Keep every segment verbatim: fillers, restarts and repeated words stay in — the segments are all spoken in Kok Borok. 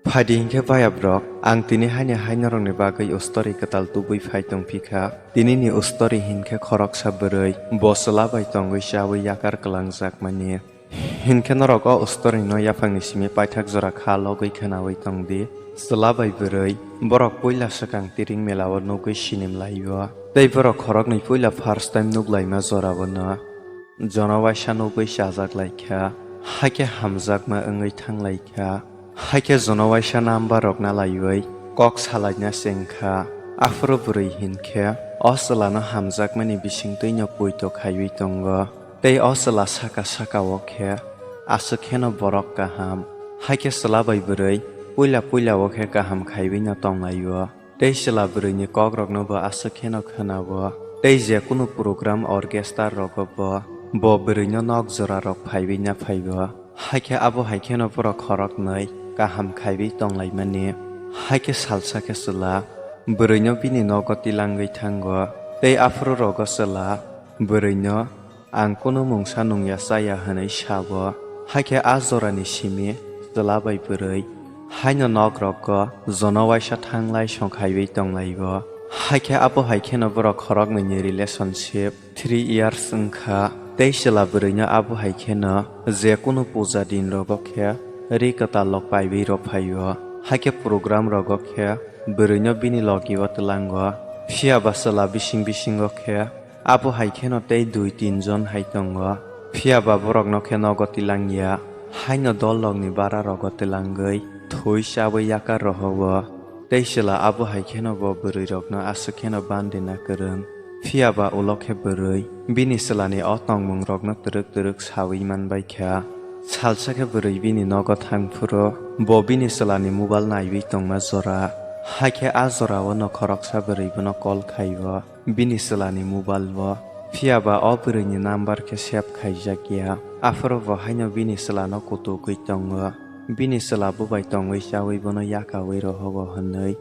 Phaidi hinkhe bayabrok, ang tini haini hai norokni bagwi ustori kwtal tubui phai tongphi kha. Tinini ustori hinkhe khoroksa bwrwi bo chwla bai tongwi chawi yakar kwlangjakmani. Hinkhe norok o ustorino yaphangni simi paithak jora kha logwi khwnawi tongdi. Chwla bai bwrwi borok puila swkang tiring melao nugwi sinimlaio. Tei borok khoroknwi puila first time nuglaima jorao no jono waisa nugwi chajak lai kha, hakhe hamjakma wngwi thang lai kha. Hakhe jono waisa number rok na laiwi kok salaina cheng kha. Aphuru bwrwi hinkhe o chwlano hamjakmani bisingtwino poito khaiwi tongo. Tei o chwla saka saka o khe aswk kheno borok kaham. Hakhe chwla bai bwrwi puila puila o khe kaham khaiwi no tonglaio. Tei chwla bwrwini kokrokno bo aswk kheno khwnao. Tei je kunu program orchestra rogo bo, bo bwrwino nok jora rok phaiwi na phaio. Hakhe abo hai kheno borok khoroknwi kaham khaiwi tonglaimani. Hakhe salsa khe chwla bwrwino bini nogo tilangwi thango. Tei aphuru rogo chwla bwrwino ang kunu mungsa nungya chaya hwnwi sabo. Hakhe a jorani simi chwla bai bwrwi haino nok rogo jono waisa thanglai song khaiwi tonglaio. Hakhe abo hai kheno borok khoroknwini relationship three years wngkha. Tei chwla bwrwino abo hai kheno je kunu puja din rogo khe ri kwtal lok paiwi rw phaio. Hakhe program rogo khe bwrwino bini logio tlango. Phiya ba chwla bising bisingo khe abo hai kheno tei dui tin jon hai tongo. Phiya ba borokno khe nogo tilangya, haino dol rokni bara rogo tilangwi thwi chawi yakar rohogo. Tei chwla abo hai kheno bo bwrwi rokno aswk kheno bandina kwrwng. Phiya ba ulo khe bwrwi bini chwlani o tongmung rokno twrwk twrwk sawi man bai kha. Salsa khe bwrwi bini nogo thang phuru bo bini chwlani mobile naiwi tongma jora. Hakhe a jorao no khoroksa bwrwi bono call khaio. Bini chwlani mobile o. Phiya ba o bwrwini number khe save khaijak ya. Aphuru bo haino bini chwlano kutugwi tongo. Bini chwla bo bai tongwi chawi bono yakawi rohogo hwnwi.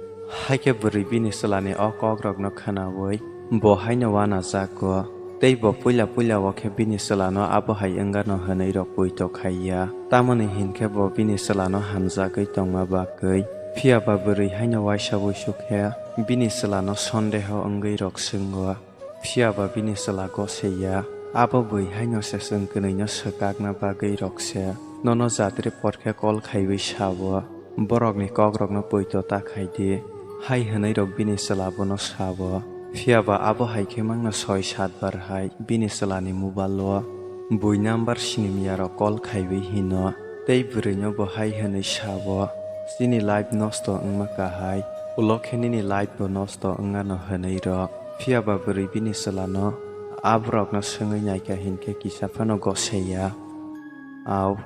Hakhe bwrwi bini chwlani o kokrokno khwnawi bo haino uanajago. Tei bo puila puila o khe bini chwlano abo hai wngano hwnwi rok poito khaiya. Tamoni hinkhe bo bini chwlano hamjagwi tongma bagwi. Phiya ba bwrwi haino uaisa uisu khe bini chwlano sondeho wngwi rok swngo. Phiya ba bini chwla goseiya, abo bui haino se chwng kwnwino swkakna bagwi rok se nono jatri porkhe kol khaiwi sabo, borokni kokrokno poito ta khai di, hai hwnwi rok bini chwla bono sabo. Phiya ba abo hai khe mangno soi sat bar hai bini chwlani mobile o bui number sinimya rok kol khaiwi hino, tei bwrwino bo hai hwnwi sabo, "Chini life nosto wngma kahai, ulo khe nini life bo nosto wngano," hwnwi rok. Phiya ba bwrwi bini chwlano aborokno swngwi naikha hinkhe kisa phano goseiya. Au,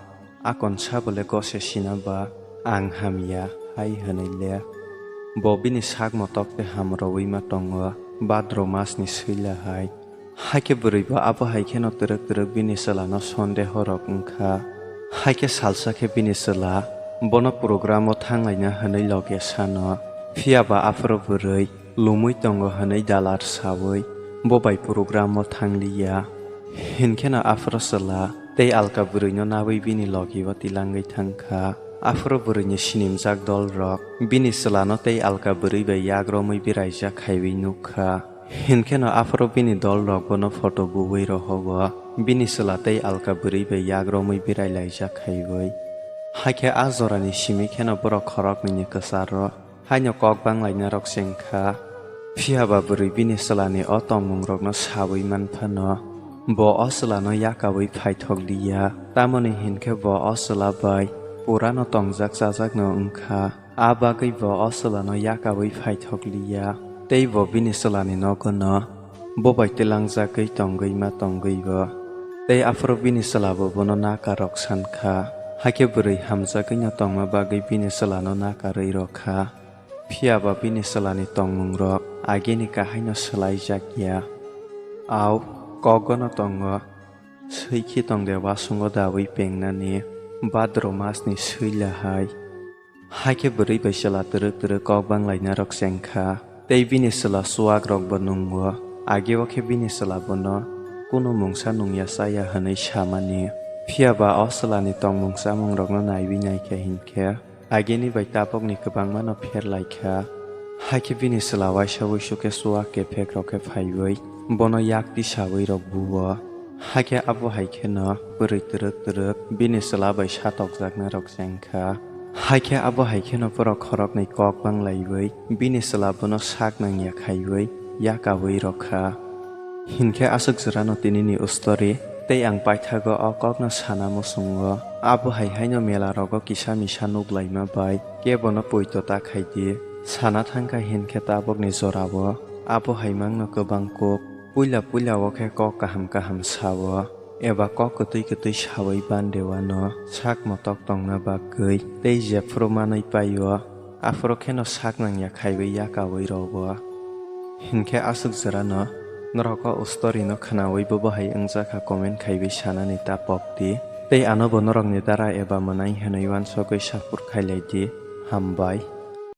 akon sabole gose sina ba ang hamya, hai hwnwi le. Bo bini sak motok tei hamrwi ma tongo, bhadro masni swila hai. Hakhe bwrwi bo abo hai kheno twrwk twrwk bini chwlano sondeho rok wngkha. Hakhe salsa khe bini chwla bono program o thanglaina hwnwi loge sano. Phiya ba aphuru bwrwi lumwi tongo hwnwi dalar sawi bo bai program o thangliya. Hinkheno aphuru chwla tei alka bwrwino nawi bini logi o tilangwi thangkha. Aphuru bwrwini sinimjak dol rok bini chwlano tei alka bwrwi bai yagromwi beraijak khaiwi nukha. Hinkheno aphuru bini dol rok bono photo buwi rohogo bini chwla tei alka bwrwi bai yagromwi berai laijak khaiwi. Hakhe a jorani simi kheno borok khoroknwini kwcharo haino kok banglainarok chengkha. Phiya ba bwrwi bini chwlani o tongmungrokno sawi man phano, bo o chwlano yakawi phaithok liya, tamoni hinkhe bo o chwla bai purano tongjak chajakno wngkha. A bagwi bo o chwlano yakawi phaithok liya, tei bo bini chwlani nogono bo bai twilangjagwi tongwi ma tongwi bo. Tei aphuru bini chwlabo bono nakarok sankha, hakhe bwrwi hamjagwino tongma bagwi bini chwlano nakarwi rwkha. Phiya ba bini chwlani tongmungrok agini kahaino swlaijak ya. Au, kogono tongo, swikhe tongde wasungo dawi pengnani, bhadro masni swila hai. Hakhe bwrwi bai chwla twrwk twrwk kok banglainarok chengkha, tei bini chwla chuakrokbo nungo. Ageo khe bini chwla bono kunu mungsa nungya chaya hwnwi samani. Phiya ba o chwlani tongmung chamungrokno naiwi naikha hinkhe, Agini bai tabokni kwbangmano pher lai kha. Hakhe bini chwla uaisa uisu khe chuak kephekrok khe phaiwi bono yak tisawi rok buo. Hakhe abo hai kheno bwrwi twrwk twrwk bini chwla bai satokjaknairok cheng kha. Hakhe abo hai kheno borok khoroknwi kok banglaiwi bini chwla bono sak nangya khaiwi yakawi rok kha. Hinkhe aswk jora no tini ni ustori tei ang paithago o kok no sana muchungo. Abo hai haino mela rogo kisa misa nuk laima bai kebo no poito ta khai di. Sana thangkha hinkhe tabok ni jora o abo hai mang no kwbang kuk. Puila puila o khe kok kaham kaham sao eba kok kwtwi kwtwi sawi bande o no sak motok tongna bagwi tei jephuru manwi pai o. Aphuru kheno sak nangya khaiwi yakawi rw o. Hinkhe aswk jora no norok o story no khwnawi bo bahai wngjakha comment khaiwi sanani ta pok di. Tei ano bo norok ni dara eba mwnai hwnwi uansugwi support khailai di. Hambai.